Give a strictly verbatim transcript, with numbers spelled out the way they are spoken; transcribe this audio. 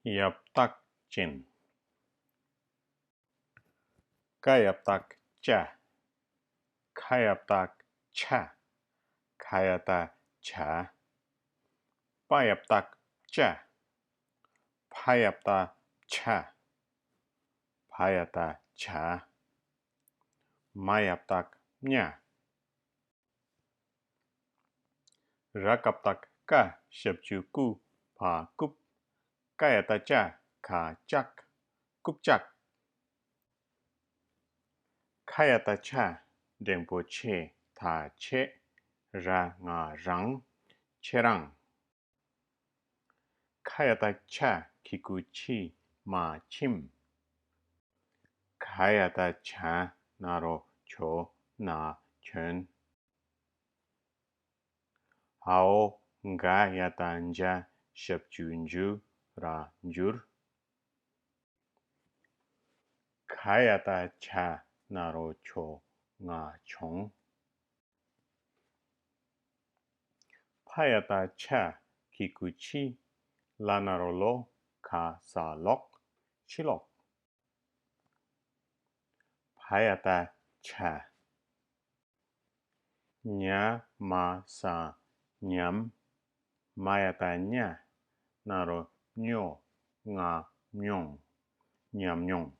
ཡ་བཏགས་ཅན། ཀ་ཡ་བཏགས་ཀྱ། ཁ་ཡ་བཏགས་ཁྱ། ག་ཡ་བཏགས་གྱ། པ་ཡ་བཏགས་པྱ། ཕ་ཡ་བཏགས་ཕྱ། བ་ཡ་བཏགས་བྱ། མ་ཡ་བཏགས་མྱ། ར་ཀ་བཏགས་རྐ། ཞབས་ཀྱུ་རྐུ། བ་རྐུབ། ཀ་ཡ་བཏགས་ཀྱ། ག་ཀྱག། རྐུབ་ཀྱག། ཁ་ཡ་བཏགས་ཁྱ། འགྲེང་བུ་ཆེ། ད་ཆེ། ར་ང་རང་། ཁྱེད་རང་། ཁ་ཡ་བཏགས་ཁྱ། གི་གུ་ཁྱི། མ་ཁྱིམ། ག་ཡ་བཏགས་གྱ། ན་རོ་གྱོ། ན་གྱོན། འའོ་ག་ཡ་བཏགས་གྱ། ཞབས་ཀྱུ་གྱུ། ར་འགྱུར། ག་ཡ་བཏགས་གྱ། ན་རོ་གྱོ། ང་གྱོང་། ཕ་ཡ་བཏགས་ཕྱ། གི་གུ་ཕྱི། ལ་ན་རོ་ལོ། ག་ས་ལོག། ཕྱི་ལོག། བ་ཡ་བཏགས་བྱ། ཉ་མ་ས་ཉམས། མ་ཡ་བཏགས་མྱ། ན་རོ་མྱོ། ང་མྱོང་། ཉམས་མྱོང་།